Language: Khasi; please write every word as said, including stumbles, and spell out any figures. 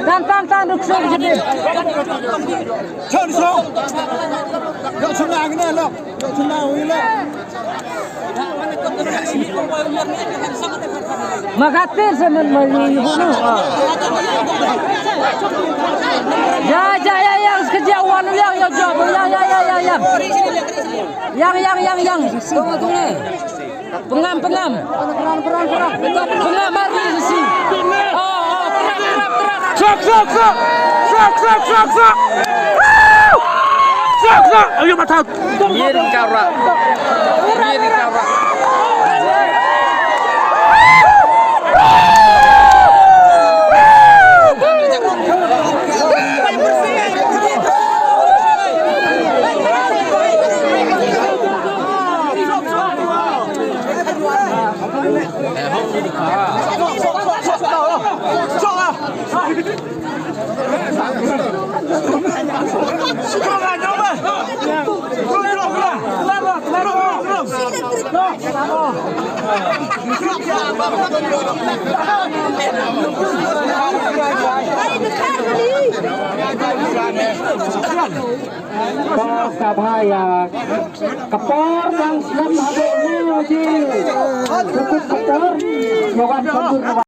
Tan, tan, tan, ruk suk jidin. Makatir semen mari hunu. Ya, ya, ya, ya, sekejap wan ya, ya, ya, ya, ya, ya, ya. Yang, yang, yang, yang. Tunggu, tunggu. Pengam, pengam. Pengam mari sisi. Oh, oh, pengam, pengam, pengam. Sok, sok, sok. Sok, sok, sok, sok. Woo! Sok, sok. Ayo, mata. Miring kara. Miring kara. Ka bha ïa ka por dang snem habaq ne ji. Cukup ka por. Ïa wan ka por.